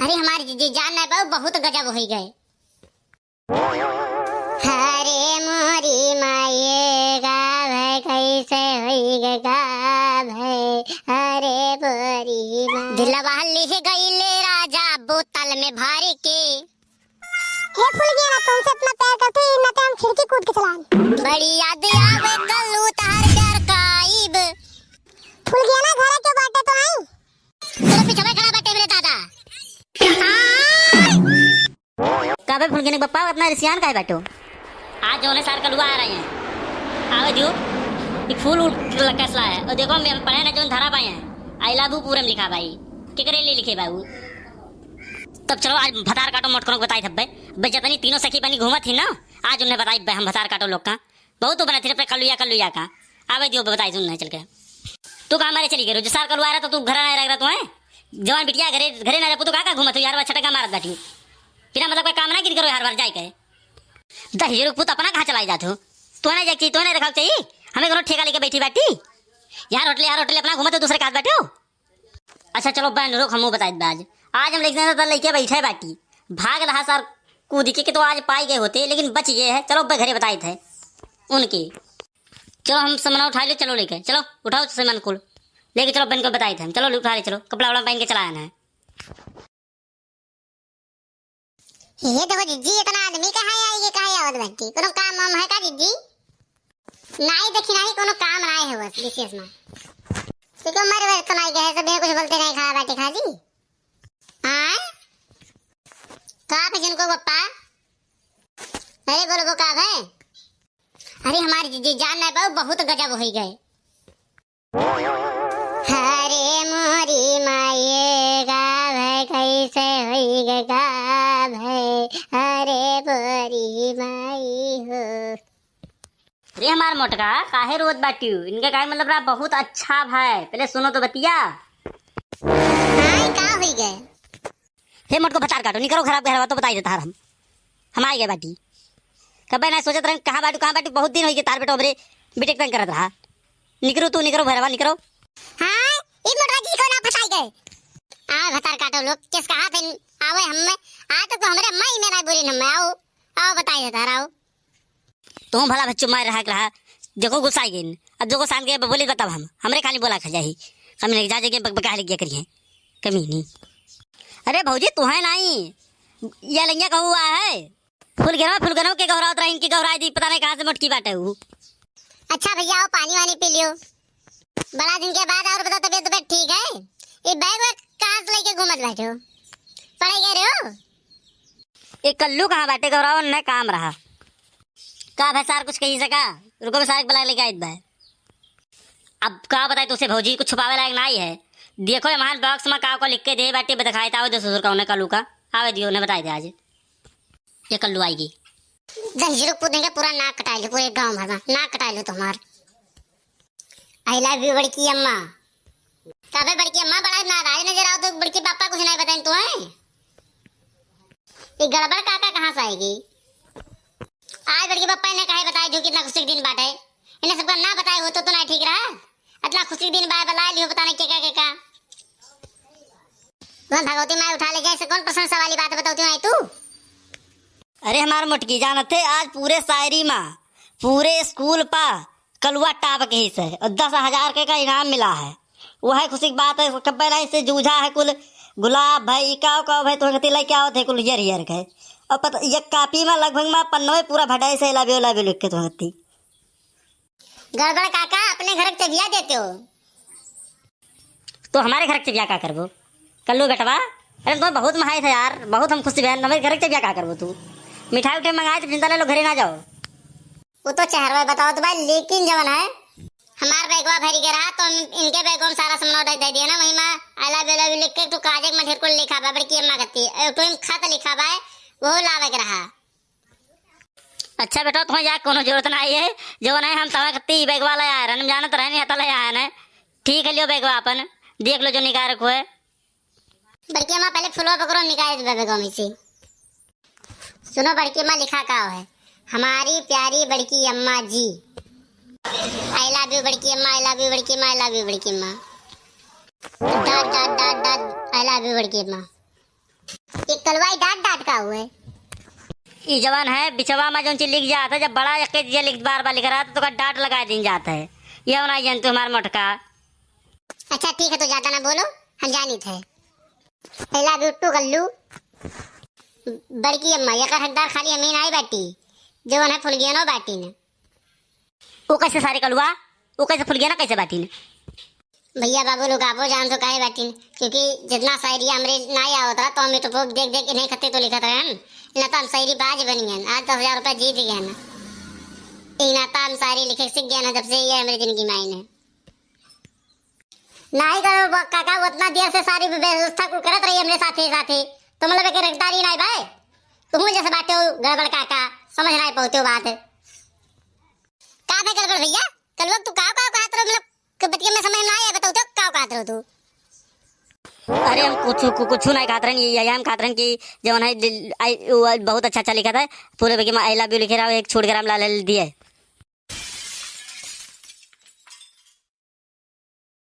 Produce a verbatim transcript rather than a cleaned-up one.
अरे हमार जीजी जान नाहीं पाउ, बहुत गजब होइ गए। अरे मोरी माई गा भई, कैसे होइ गे गा भई, अरे मोरी माई। दिलवा लिहि गइले राजा बोतल में भरि के। हे फूल गेना, तुमसे इतना प्यार करती हूँ, ना तो हम खिड़की कूद के चलाएं। बड़ी याद आवे कल्लू तहार प्यार का आइब। फूल गेना, घरे के बाटे तो आई। तोरे पिछवे खड़ा बाटे मेरे दादा। का बे फुलगिनी के बप्पा, इतना रिसियान काहे बाटो? आज जौने सार कलुआ आ रहे हैं, आवे दियो, ये फूल उठ लकस ला है। और देखो, हम पढ़े ना जौन धरा पाए हैं, "I love you" पूरे में लिखा भाई, केकरे लिए लिखे बाबू? तब चलो, आज भतार काटो मोटकनों को बताई थब्बे। बे, जतनी तीनों सखी बनी घूमत ही ना, आज उन्हें बताई बे हम भतार काटो लोग का। बहुत तो बनत रहे कलुया, कलुया का। आवे दियो, बताई सुन नहीं चल के। तू कहाँ मारे चली गई? जो सार कलुआ रहा तो तू घर ना रह रहा तू है। जवान बिटिया घरे, घरे ना रह, तू कहाँ, कहाँ घूमत हो यार? वह छटका मारत बैठी। बिना मतलब का काम ना किन करो यार, बार जाए के। दस हजार रुपये तो अपना कहाँ चलाई जात हो? तू ना जाए चाहिए, तू ना रखा चाहिए। हमें कोनो ठेका लेके बैठी बाटी। यार होटल, यार होटल अपना घूमत हो, दूसरे का हाथ बैठे हो। अच्छा चलो बहन रुक, हमहू बताइत बा आज। आज हम लेके जाना था, लेके बैठे बाटी। भाग रहा सर कूद के, कि तो आज पाई गए होते, लेकिन बच गए हैं। चलो बे घरे बताइत है उनके। चलो हम सामान उठा ले, चलो लेके चलो, उठाओ सामान कुल लेके चलो, बहन को बताइत है हम। चलो उठा ले, चलो कपड़ा वपड़ा पहन के चला आना है। ये देखो जिज्जी, इतना आदमी कहाँ आएगी, कहाँ आवत बाटी? कोनो काम वाम है का जिज्जी? नाई देखी, नाई कोनो काम नाई है बस विशेष में। ठीक है, मर वर तो नाई गए, सब कुछ बोलते नहीं, खा बाटी खा जी। हाँ? का पे जिनको बप्पा? अरे बोलो वो का है? अरे हमारी जिज्जी जान नाई पाउ, बहुत गजब होइ गए। अरे मोरी माई गा भई, कैसे होइ गे गा भई, अरे मोरी माई हो। अरे हमार मोटका, काहे रोत बाटियो? इनके काहे मतलब रहा, बहुत अच्छा भाई, पहले सुनो तो बतिया। हाँ, का होइ गए? हे मोटको भतार काटो, निकरो खराब घर तो बताई देता हम। हम आई गए बाटी। कबे ना सोचत रहे, कहाँ बाटू, कहाँ बाटू, बहुत दिन होइ गए तार बेटो हमरे बिटिक तंग करत रहा। निकरो तू, निकरो भैरवा, निकरो। हाँ, ई मोटवा जी को ना फंसाई गए। आ भतार काटो लोग, किस कहा थे, आवे हम में, आ तो को हमरे माई में ना बोली हम में, आओ, आओ बताई देता, आओ। तू भला बच्चों मार रहा के रहा, देखो गुस्साई गइन। अब देखो शांत के बोली बताब हम, हमरे खाली बोला खा जाही। कमी नहीं जा जाके बक बका लग गया करिए। कमी नहीं। अरे भौजी तू है नहीं, ये लंगिया कहू हुआ है। फुलगेनवा, फुलगेनवा के गौरावत रही, इनकी गौराई दी, पता नहीं कहाँ से मोटकी बाटे हूँ। अच्छा भैया आओ पानी वानी पी लियो। बड़ा दिन के बाद और बताओ तबीयत तबीयत ठीक है? ये बैग वैग कहाँ से लेके घूमत बैठे हो? पढ़ाई कर रहे हो? ए कल्लू कहाँ बाटे गौरावन न काम रहा। का भाई सार कुछ कही सका? रुको मैं सार के बुला लेके आइत बा। अब का बताई तुसे भौजी, कुछ छुपावे लायक नाई है। देखो ये महान बॉक्स में का को लिख के दे बाटे, बताई तो आवे दे ससुर का उन्हें कल्लू का। आवे दियो उन्हें बताई दे आज। ये कल्लू आएगी। दहिजरू पूत नहीं का पूरा नाक कटाई लो, पूरे गांव भर में नाक कटाई लो तुम्हार। I love you बड़की अम्मा। तबे बड़की अम्मा बड़ा नाराज नजर आओ तो बड़की पापा कुछ नहीं बताइन तो है। ये गड़बड़ काका कहाँ से आएगी? आज बड़की पापा इन्हें काहे बताए जो कितना खुशी के दिन बाटे। इन्हें सबका ना बताए हो तो, तो नहीं ठीक रहा। इतना खुशी के दिन बाय बुला लियो पता नहीं के का, के का। तुम भगवती माई उठा ले जाए से कौन प्रशंसा वाली बात बताओ तू आई तू? अरे हमार मोटकी जानत थे आज पूरे शायरी मा, पूरे स्कूल पा कलुआ टॉप के ही से और दस हजार के का इनाम मिला है। वह खुशी की बात है, कब्बे नहीं से जूझा है कुल गुलाब भाई, इकाओ काओ भाई, तुहंगती लेके आओ थे कुल हियर हियर के। और पता, ये कापी मा लगभग मा पन्नवे पूरा भटाई से I love you, I love you लिख के तुहंगती। गड़बड़ काका, अपने घर के चबिया देते हो। तो हमारे घर के चबिया का करबो? कल्लू बेटवा, अरे तो बहुत महाई था यार, बहुत हम खुश बहन, हमारे घर के चबिया का करबो तू? मिठाई उठाई मंगाए तो चिंता ले लो, घरे ना जाओ। वो तो चेहरवा बताओ तो भाई, लेकिन जवन है, हमार बैगवा भरी के रहा, तो हम इनके बैगवा में सारा सामान दे, दे दिया ना, वही मा I love you, love you लिख के, तू काजे में ढेर कुल लिखा बा, बड़की अम्मा कत्ती, एक ठो में खत लिखा बा, वो लावे के रहा। अच्छा बेटा, तुम्हें जाए कोनो जरूरत ना आई है, जवन है हम तवा कत्ती बैगवा ले आए रहन, हम जानत रहनी हता ले आए ने, ठीक है, लियो बैगवा अपन, देख लो जो निकाल रखो है। बड़की अम्मा, पहले फुलवा पकड़ो, निकाल दे बैगवा में से। सुनो बड़की अम्मा, लिखा का है? हमारी प्यारी बड़की अम्मा जी। I love you बड़की अम्मा, I love you बड़की अम्मा, I love you बड़की अम्मा। Dot dot dot dot, I love you बड़की अम्मा। ये कलुआ ई डाँट डाँट का हुए? ई जवन है बिचवा मा जौन चीज लिख जात है, जब बड़ा एक चीज लिख, बार बार लिख रहा तो ओका डाँट लगाइ दीन जात है। ये ना जन तू हमार मोटका। अच्छा ठीक है, तो ज्यादा ना बोलो, हम जानित है। I love you too कल्लू। बड़की अम्मा, एकर हकदार खाली हमी नाई बाटी, जवन है फुलगियनो बाटी न। उ कैसे सारे कलुआ? उ कैसे फुलगियना कैसे बाटी न? भैया बाबू लोग आपो जान तो काहे बाटी न, क्योंकि जितना शायरी हमरे नाई आवत रहा तो हम तो देख देख के नहीं खते तो लिखत रहे हम, ना तो हम शायरी बाज बनी गए, आज दस हजार रुपया जीत गए ना। ई नाता हम शायरी लिखे सीख गए ना, जब से ये हमरे जिंदगी में आई न। नाई करो ब-, काका, उतना देर से सारी व्यवस्था कुल करत रही हमरे साथे साथे, तो मतलब एक रखदारी नाई बाय। तुहू जैसे बाटे हो गड़बड़ काका, समझ नाई पाते हो बात। का था गड़बड़ भैया? कलुआ तू का, का कहत रहो, मतलब, के बतिया में समझ ना आया, बताओ तो का कहत रहो तू? अरे हम कुछ, कु-, कुछ नहीं कहत रहन, ये, ये हम कहत रहन कि जवन है, दिल, आई, वो बहुत अच्छा अच्छा लिखा था, पूरे बगिया में I love you लिखे रहो, एक छोड़ के राम लाल दिए।